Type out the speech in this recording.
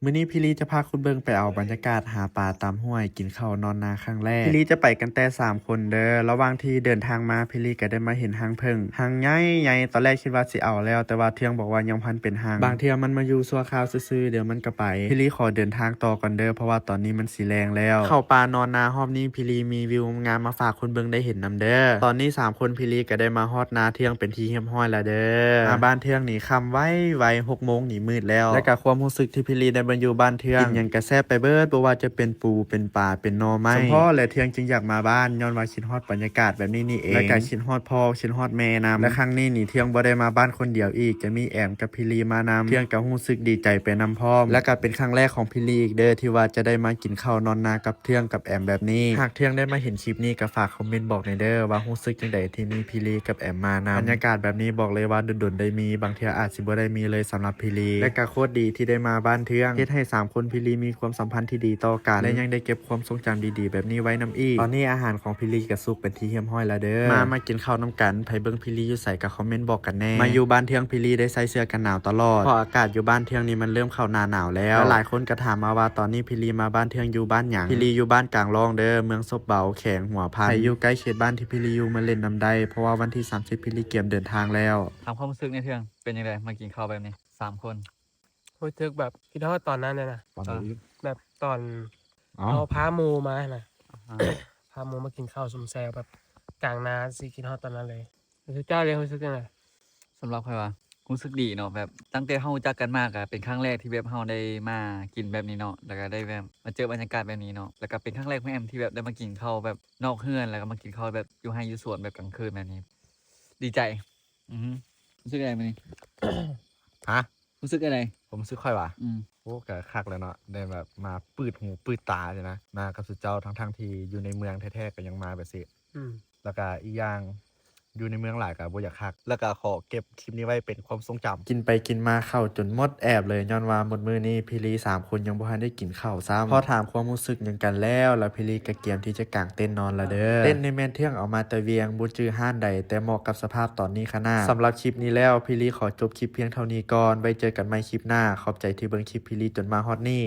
ມື້ນີ້ພີ່ລີຈະພາຄຸນເບິ່ງໄປເອົາບັນຍາກາດຫາປາຕາມຫ້ວຍ ກິນເຂົ້ານອນນາຄັ້ງແລກ. ພີ່ລີຈະໄປກັນແຕ່ສາມຄົນເດີ. ລະຫວ່າງທີ່ເດີນທາງມາ ພີ່ລີກໍໄດ້ມາເຫັນຮັງເຜິ້ງ ຮັງໃຫຍ່ໆ. ຕອນແລກຄິດວ່າຊິເອົາແລ້ວ ແຕ່ວ່າທ່ຽງບອກວ່າຍັງບໍ່ທັນເປັນຮັງ. ບາງເທື່ອມັນມາຢູ່ຊົ່ວຄາວຊື່ໆ ດຽວມັນກໍໄປ. ພີ່ລີຂໍເດີນທາງຕໍ່ກ່ອນເດີ ເພາະວ່າຕອນນີ້ມັນຊິແລງແລ້ວ. ເຂົ້າປ່ານອນນາຮອບນີ້ ພີ່ລີມີວິວງາມມາຝາກຄົນເບິ່ງໄດ້ເຫັນນຳເດີ. ຕອນນີ້ສາມຄົນພີ່ລີກໍໄດ້ມາຮອດນາທ່ຽງເປັນທີ່ຮຽບຮ້ອຍແລ້ວເດີ. ມາບ້ານທ່ຽງນີ້ຄ່ຳໄວໆ ຫົກໂມງນີ້ມືດແລ້ວ. ແລະກະຄວາມຮູ້ສຶກທີ່ພີ່ລີໄດ້ມາຢູ່ບ້ານທ່ຽງ ກິນຫຍັງກະແຊບໄປເບິດ ບໍ່ວ່າຈະເປັນປູ ເປັນປາ ເປັນໜໍ່ໄມ້. ສົມພໍແລະທ່ຽງຈຶ່ງຢາກມາບ້ານ ຍ້ອນວ່າຄິດຮອດບັນຍາກາດແບບນີ້ນີ້ເອງ ແລະກະຄິດຮອດພໍ່ ຄິດຮອດແມ່ນຳ. ແລະຄັ້ງນີ້ນີ້ທ່ຽງບໍ່ໄດ້ມາບ້ານຄົນດຽວອີກ ຈະມີແອມກັບພີ່ລີມານຳ. ທ່ຽງກໍຮູ້ສຶກດີໃຈໄປນຳພ້ອມ ແລະກະເປັນຄັ້ງແລກຂອງພີ່ລີອີກເດີ ທີ່ວ່າຈະໄດ້ມາກິນເຂົ້ານອນນາກັບ ທ່ຽງກັບແອມແບບນີ້. ຫາກທ່ຽງໄດ້ມາເຫັນຄລິບນີ້ກໍຝາກຄອມເມັນບອກແດ່ເດີ ວ່າຮູ້ສຶກຈັ່ງໃດທີ່ມີພີ່ລີກັບແອມມານຳ. ບັນຍາກາດແບບນີ້ບອກເລີຍວ່າດົນໆໄດ້ມີ ບາງເທື່ອອາດຊິບໍ່ໄດ້ມີເລີຍສຳລັບພີ່ລີ. ແລະກໍໂຄດດີທີ່ໄດ້ມາບ້ານທ່ຽງ ເຮັດໃຫ້ສາມຄົນພີ່ລີມີຄວາມສຳພັນທີ່ດີຕໍ່ກັນ ແລະຍັງໄດ້ເກັບຄວາມຊົງຈຳດີໆແບບນີ້ໄວ້ນຳອີກ. ຕອນນີ້ອາຫານຂອງພີ່ລີກໍສຸກເປັນທີ່ຮຽບຮ້ອຍແລ້ວເດີ. ມາ ມາກິນເຂົ້ານຳກັນ. ໃຜເບິ່ງພີ່ລີຢູ່ໃສກໍຄອມເມັນບອກກັນແດ່. ມາຢູ່ບ້ານທ່ຽງ ພີ່ລີໄດ້ໃສ່ເສື້ອກັນໜາວຕະຫຼອດ ເພາະອາກາດຢູ່ບ້ານທ່ຽງນີ້ມັນເລີ່ມເຂົ້າໜ້າໜາວແລ້ວ. ຫຼາຍໆຄົນກໍຖາມມາວ່າຕອນນີ້ພີ່ລີມາບ້ານທ່ຽງຢູ່ບ້ານຫຍັງ? ພີ່ລີຢູ່ບ້ານກາງລ່ອງເດີ ເມືອງສົບເບົາ ແຂວງຫົວພັນ. ໃຜຢູ່ໃກ້ເຂດບ້ານທີ່ພີ່ລີຢູ່ມາຫຼິ້ນນຳໄດ້ ເພາະວ່າວັນທີສາມສິບ ພີ່ລີກຽມເດີນທາງແລ້ວ. ຖາມຄວາມຮູ້ສຶກແດ່ເທື່ອງ ເປັນຈັ່ງໃດມາກິນເຂົ້າແບບນີ້ສາມຄົນ? ຮູ້ສຶກແບບຄິດຮອດຕອນນັ້ນເລີຍນະ ຕອນໃດອີກ? ແບບຕອນ ເອົ້າ ເຮົາພາໝູ່ມານະ ອ່າຮະ ພາໝູ່ມາກິນເຂົ້າຊຸມແຊວແບບກາງນາ ຊິຄິດຮອດຕອນນັ້ນເລີຍ. ແລ້ວເຈົ້າເດ ຮູ້ສຶກຈັ່ງໃດ? ສຳລັບຂ້ອຍຫວາ? ຮູ້ສຶກດີເນາະ ແບບຕັ້ງແຕ່ເຮົາຮູ້ຈັກກັນມາ ກະເປັນຄັ້ງແລກທີ່ແບບເຮົາໄດ້ມາກິນແບບນີ້ເນາະ ແລ້ວກະໄດ້ແບບມາເຈີບັນຍາກາດແບບນີ້ເນາະ ແລ້ວກະເປັນຄັ້ງແລກຂອງແອມທີ່ແບບໄດ້ມາກິນເຂົ້າແບບນອກເຮືອນ ແລ້ວກະມາກິນເຂົ້າແບບຢູ່ໄຮ່ຢູ່ສວນແບບກາງຄືນແບບນີ້ ດີໃຈ. ອື ຮູ້ສຶກຈັ່ງໃດມື້ນີ້? ຮະ? ຮູ້ສຶກຈັ່ງໃດ? ຄວາມຮູ້ສຶກຂ້ອຍຫວາ? ອື ໂອ້ ກະຄັກແຫຼະເນາະ ໄດ້ແບບມາປືດຫູປືດຕາຊີ້ນະ ມາກັບສູ່ເຈົ້າ ທັງໆທີ່ຢູ່ໃນເມືອງແທ້ໆກໍຍັງມາແບບຊີ້. ອື ແລ້ວກະອີກຢ່າງ ຢູ່ໃນເມືອງຫຼາຍກະບໍ່ຢາກຄັກ ແລ້ວກະຂໍເກັບຄລິບນີ້ໄວ້ເປັນຄວາມຊົງຈຳ. ກິນໄປກິນມາເຂົ້າຈົນໝົດແອບເລີຍ ຍ້ອນວ່າໝົດມື້ນີ້ພີ່ລີສາມຄົນຍັງບໍ່ທັນໄດ້ກິນເຂົ້າຊ້ຳ. ພໍຖາມຄວາມຮູ້ສຶກຫຍັງກັນແລ້ວ ແລ້ວພີ່ລີກະກຽມທີ່ຈະກາງເຕັນນອນລະເດີ. ເຕັນນີ້ແມ່ນທ່ຽງເອົາມາແຕ່ວຽງ ບໍ່ຈື່ຮ້ານໃດ ແຕ່ເໝາະກັບສະພາບຕອນນີ້ຂະໜາດ. ສຳລັບຄລິບນີ້ແລ້ວ ພີ່ລີຂໍຈົບຄລິບພຽງເທົ່ານີ້ກ່ອນ ໄວ້ເຈີກັນໃໝ່ຄລິບໜ້າ. ຂອບໃຈທີ່ເບິ່ງຄລິບພີ່ລີຈົນມາຮອດນີ້.